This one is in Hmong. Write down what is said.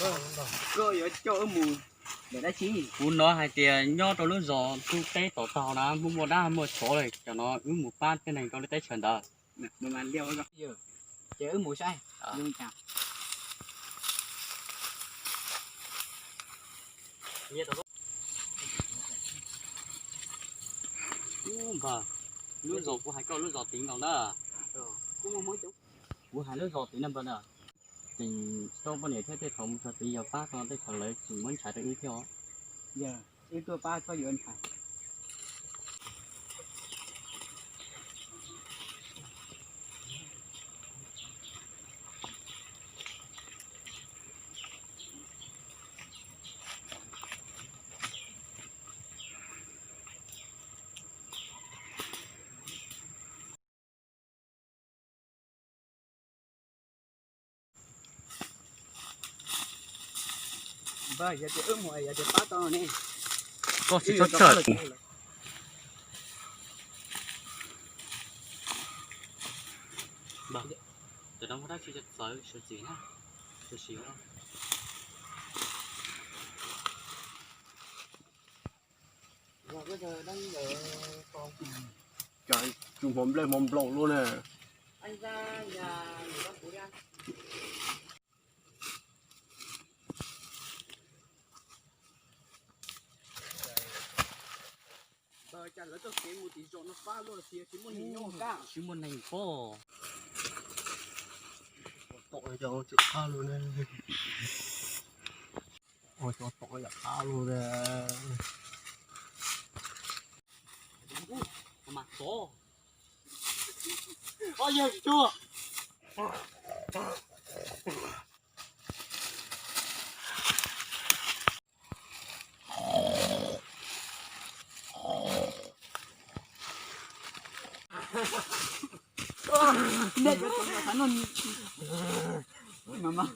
Koj yuav coj wb mus ntawm dab tsi? Kuv hnov hais tias nyob rau lub zos ntuj teb tom tog na muaj muaj dab muaj tsov li, cov no wb mus pab tej neeg rau lub teb chaws ntawd. Ces wb mus saib. Ub npawg, lub zos kuv hais koj lub zos tid nkaus na. Kuv hais lub zos tid na npawg na. Tseem tau poj niam thiab tej thaum mus txog tid yog pab tau tej thaum lawv tseem muab ntshai rau wb thiab os. Yog wb tuaj pab txhob yuav ntshai. Npawg, yog tias wb mus yog tias pab tau ne. Koj tsis txhob txhawj. Npawg, cov no muaj dab tsi txawv sawv txim na. Tab sis cas tsuas hmo nplej hmo nplaum luaj na. Cas lawv txoj kev mus tim zos no fab luaj tiag, tsis muaj neeg nyob kab. Tsis muaj neeg pob. Tom cov tsw qab luaj na. Ua cov tom yam qab luaj na. Mas tod. Ua yawg tsuag. Neb cov tod no, mas mas.